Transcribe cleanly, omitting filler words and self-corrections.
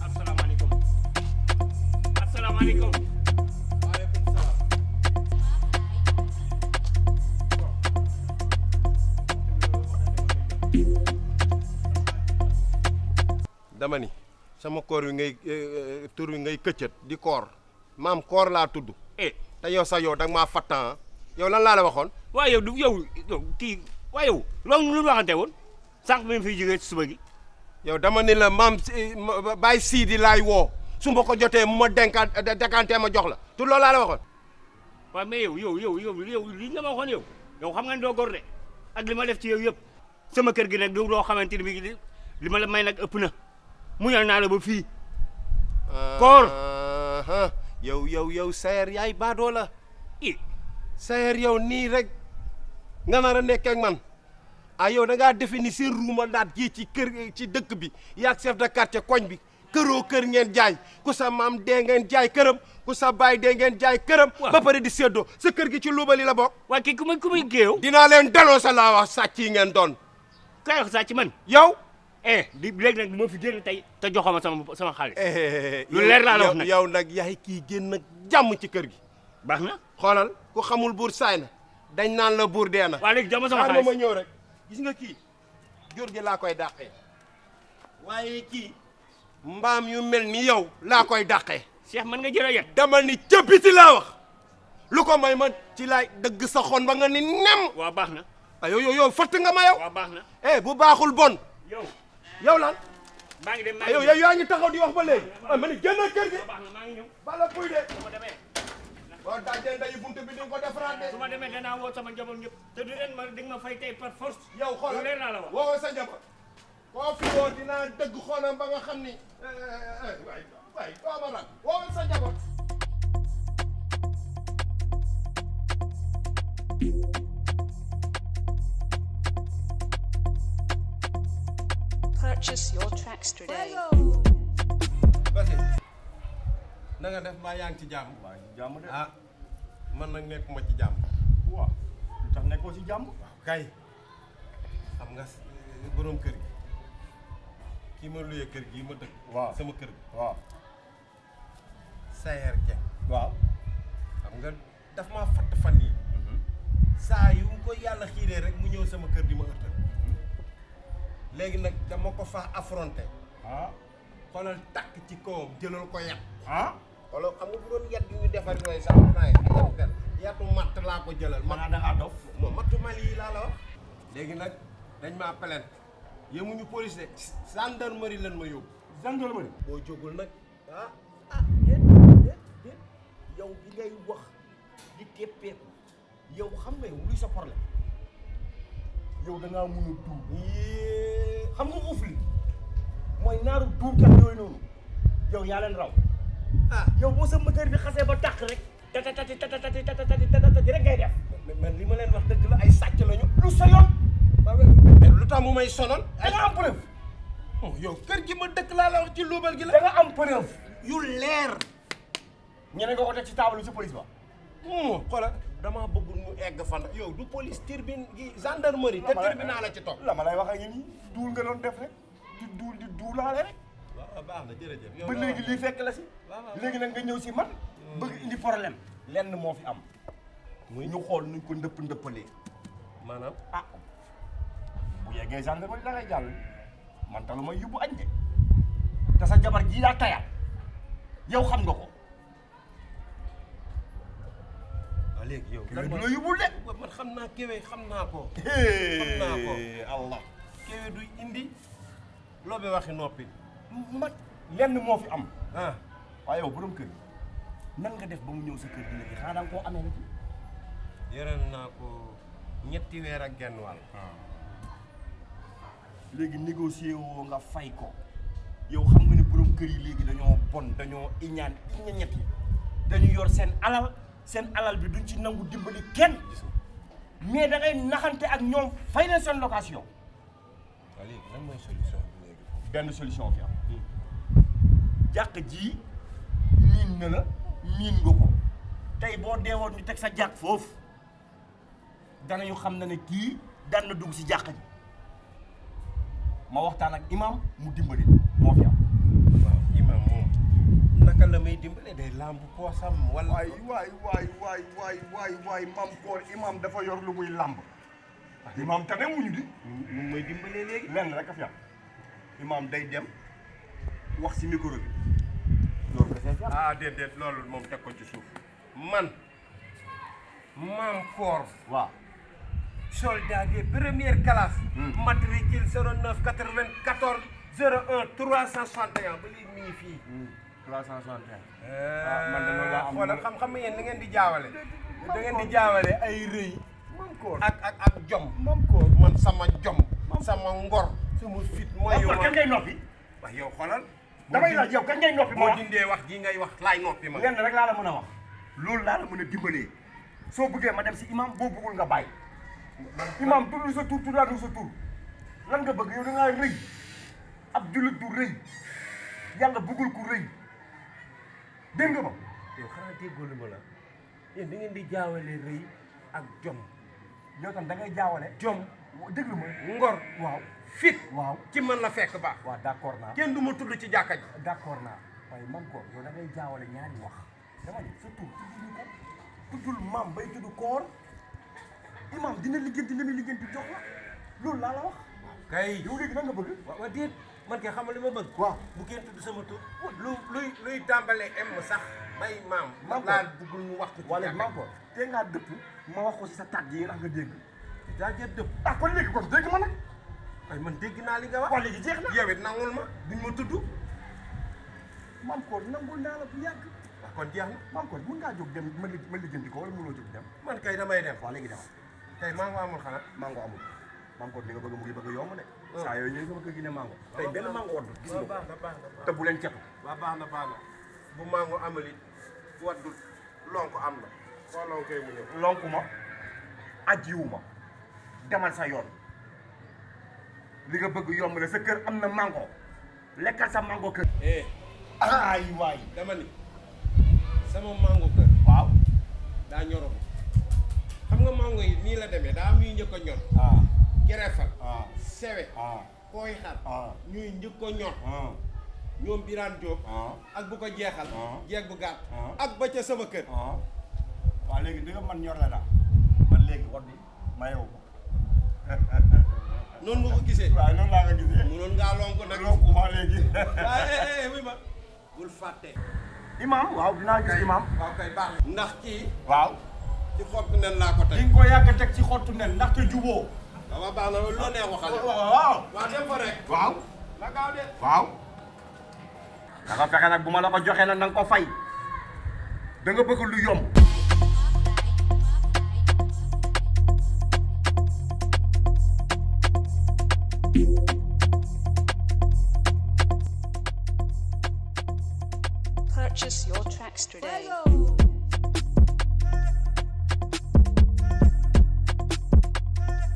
asalaamaaleykum. asalaamaaleykum. waaleykum salaam. dama ni sama koor wi ngay tur wi ngay këccët di koor maam koor laa tudd te yow sax yow da nga maa fattan yow lan laa la waxoon. waaye yow du yow kii waaye yow loolu lu waxante woon sànq bi fiy jógee suba gi. yow dama ni la maam Baye Sidi laay woo su ma ko jotee mu ma dénkantee ma jox la tu loolu laa la waxoon. waaw mais yow li nga ma waxoon yow xam nga ne doo góor de ak li ma def ci yow yëpp sama kër gi nag du loo xamante ni bii li ma la may nag ëpp na muñal naa la ba fii. koor yow Sayer yaay baadoo la i Sayer yow nii rek nga nar a nekk ak man ah yow da ngaa defe ni seen ruuma daat gii ci kër ci dëkk bi yaag chef de quartier koñ bi këroo kër ngeen jaay ku sa maam dee ngeen jaay këram ku sa baay dee ngeen jaay këram. ba pare di séddoo sa kër gi ci luubali la bokk. waa kii ku muy géew. dinaa leen daloo sa laa wax sàcc yi ngeen doon. kay wax sàcc man. yow. di léegi nag moo fi génn tey te joxoo ma sama xaalis. lu leer laa la wax nag yow nag yaay kii génn nag jàmm ci kër gi. baax na. xoolal ku xamul buur saay na dañ naan la buur dee na. waa léegi jox ma sama xaalis xaalis ma ñëw rek gis nga kii jur gi laa koy dàqee waaye kii mbaam yu mel ni yow laa koy dàqee. Cheikh mën nga jël yet. dama ni cëppiti laa wax lu ko may ma ci laay dëgg sa xon ba nga ni nem. waaw baax na. ah yow fatt nga ma yow. waaw baax na. bu baaxul bon. yow lan. maa ngi dem yow yaa ngi taxaw di wax ba léegi. ma ni génn kër gi. baax na maa ngi ñëw. bala puy de. su ma demee. boo dajee ndeyu buntu bi di nga ko defaraat de. su ma demee danaa woo sama njaboot ñëpp. te du ren ma di nga ma fay tey par force. yow xoolal lu leer naa la wax. woo sa njaboot. koo fi woo dinaa dëgg xoolam ba nga xam ni. waay doo ma rak woo sa njaboot. Purchase your tracks today. Basi na nga def mbaa yaa ngi ci jàmm. waaw jàmm de. ah man nag nekkuma ci jàmm. waaw lu tax nekkoo ci jàmm. kay xam nga borom kër gi kii ma luyee kër gi ma dëkk. waaw sama kër gi. waaw. Sayer Dieng. waaw. xam nga daf maa fatt fan yi saa yu ko yàlla xiiree rek mu ñëw sama kër di ma ërtal. léegi nag dama ko fa affronté. ah. xoolal takk ci kawam jëlal ko yat. ah. xoolal xam nga bu doon yat yu ñu defar yooyu sax mu naay yatu matt laa ko jëlal. maanaam da ngaa dof. moom mattu Mali yi laa la wax. léegi nag dañ maa plainte yemuñu police de gendarmerie lan ma yóbbu. gendarmerie. boo jógul nag déet yow bi ngay wax di teppeeku yow xam nga yow luy sa problème yow da ngaa mun a duur. xam nga uuf li mooy naaru duurkat yooyu noonu yow yaa leen raw. yow boo sa moteur bi xasee ba tàq rek. tatati rek ngay def. mais li ma leen wax dëgg la ay sàcc lañu. lu sa yoon. mais lu tax mu may sonal. da nga am preuve. yow kër gi ma dëkk laa la wax ci luubal gi da la. nga am preuve. yu leer. ñeneen nga ko teg ci table ci police ba. xoolal damaa bëggul mu egg fan. yow du police tribune gi gendarmerie. te tribunal la ci topp. la ma lay wax ak yéen duul nga doon def rek di duulaale rek. waaw baax na jërëjëf. yow ba léegi lii fekk la si. léegi nag nga ñëw si man. bëgg indi problème. lenn moo fi am. ñu xool nuñ ko ndëppalee. maanaam. ah bu yeggee gendarmerie da ngay jàll man talu may yóbbu añ de te sa jabar jii daa tayal yow xam nga ko. waaw léegi yow. lan du la yóbbul de. man xam naa kéwee xam naa ko. xam naa ko. Allah. kéwee du indi. loo be waxi noppi. ma lenn moo fi am. ah waaye yow borom kër gi nan nga def ba mu ñëw sa kër gi léegi xanaa da nga koo amee la ci. yoreel naa ko 3 weer ak genn wàll. léegi négocier woo nga fay ko yow xam nga ne borom kër yi léegi dañoo bon dañoo iñaan ñett yi dañu yor seen alal bi duñ ci nangu dimbali kenn mais da ngay naxante ak ñoom fay leen seen location. waaw léegi lan mooy solution bi léegi. benn solution fi am. jàkk ji miin na la miin nga ko tey boo deewoon ñu teg sa jàkk foofu danañu xam ne kii daan na dugg si jàkka ji ma waxtaan ak imam mu dimbali moo fi am. waaw imam moom naka la may dimbale day lamb poosam wala. waay mam koor imam dafa yor lu muy lamb. imam tane wuñu di. mu may dimbalee léegi. lenn rek a fi am imam day dem wax si micro bi loolu kese fi am. ah déedéet loolu moom teg ko ci suuf. man maam koor. waaw. soldat de première classe. matricule 09 94 01 361 ba léegi mi ngi fii. 361. man de loolu laa am. xoolal xam-xam yéen da ngeen di jaawale. da ngeen di jaawale ay rëy. mam koor ak jom. mam koor man sama jom. sama ngor. sama fit mooy yow. kañ ngay noppi. wax yow xoolal. damay laaj yow kañ ngay noppi ma boo wax. dindee wax ji ngay wax laay noppi ma. lenn rek laa la mën a wax. loolu laa la mën a dimbalee. soo bëggee ma dem si imam boo bëggul nga bàyyi. imam tudd sa tur tuddaatu sa tur. lan nga bëgg yow da ngaa rëy. ab jullit du rëy. yàlla bëggul ku rëy. dégg nga ma. yow xanaa déggoo li ma la. yéen da ngeen di jaawale rëy ak jom. yow tam da ngay jaawale. jom déglu ma. ngor. waaw fit. waaw ci man la fekk baax. waaw d'accord naa. kenn du ma tudd ci jàkka ji. d'accord naa waaye mam koor yow da ngay jaawale ñaari wax. dama ne sa tur tudduñu ko. tuddul maam bay tudd koor. imam dina liggéenti li muy liggéenti jox la. loolu laa la wax. kay yow léegi nan nga bëgg. waaw déet man kay xamal li ma bëgg. waaw bu kenn tudd sama tur. luy tàmbalee em sax. bay maam. Maam laa bëggul ñu wax ko ci wala jàkka mam koor te ngaa dëpp ma wax ko si sa tàgg yi ndax nga dégg. daa jël dëpp. ah kon léegi kon dégg ma nag. ay man dégg naa li nga wax. waaw léegi jeex na. yow it nangul ma duñ ma tudd. mam koor nangul naa la bu yàgg. wax kon jeex na. mam koor mën ngaa jóg dem ma lijjanti ko wala mënoo jóg dem. man kay damay dem. waaw léegi demal. tey mango amul xanaa. mango amul. mam koor li nga bëgg mu ngi bëgg yomb de. saa yooyu ñëw sama kër gi ne mango. tey benn mango wadd gis nga ko. baax na baax na. te bu leen cetu. waaw baax na bu mango amali waddul lonk am na foo lonkee mu ñëw. lonku ma ajiwu ma demal sa yoon li nga bëgg yomb la sa kër am na mango lekkal sa mango kër. ay waay. dama ni sama mango kër. waaw. daa ñoro ko xam nga mango yi nii la demee daa am ñuy njëkk a ñor. ah gerefal. ah sewe. ah kooy xar. ah ñuy njëkk a ñor. ah ñoom Birane Diop. ah ak bu ko jeexal. jeeg bu gàtt. ah ak ba ca sama kër. ah waaw léegi di nga man ñor la daal man léegi wax bi ma yow ko. noonu nga ko gisee. waaw noonu laa ko gisee. munoon ngaa lonk nag. lonku ma léegi. waaye wuy ma bul fàtte. imam waaw dinaa gis imam. waaw kay baax na. ndax kii waaw. ci xottu nen laa ko di tey. nga ko yàgg a teg ci xottu nen ndaxte juboo. waaw baax na loolu loo neex waxale. waaw. waaw dem fa rek. waaw. la gaaw de. waaw. da nga fexe nag bu ma la ko joxee nag na nga ko fay. da nga bëgg lu yomb. Purchase your tracks today.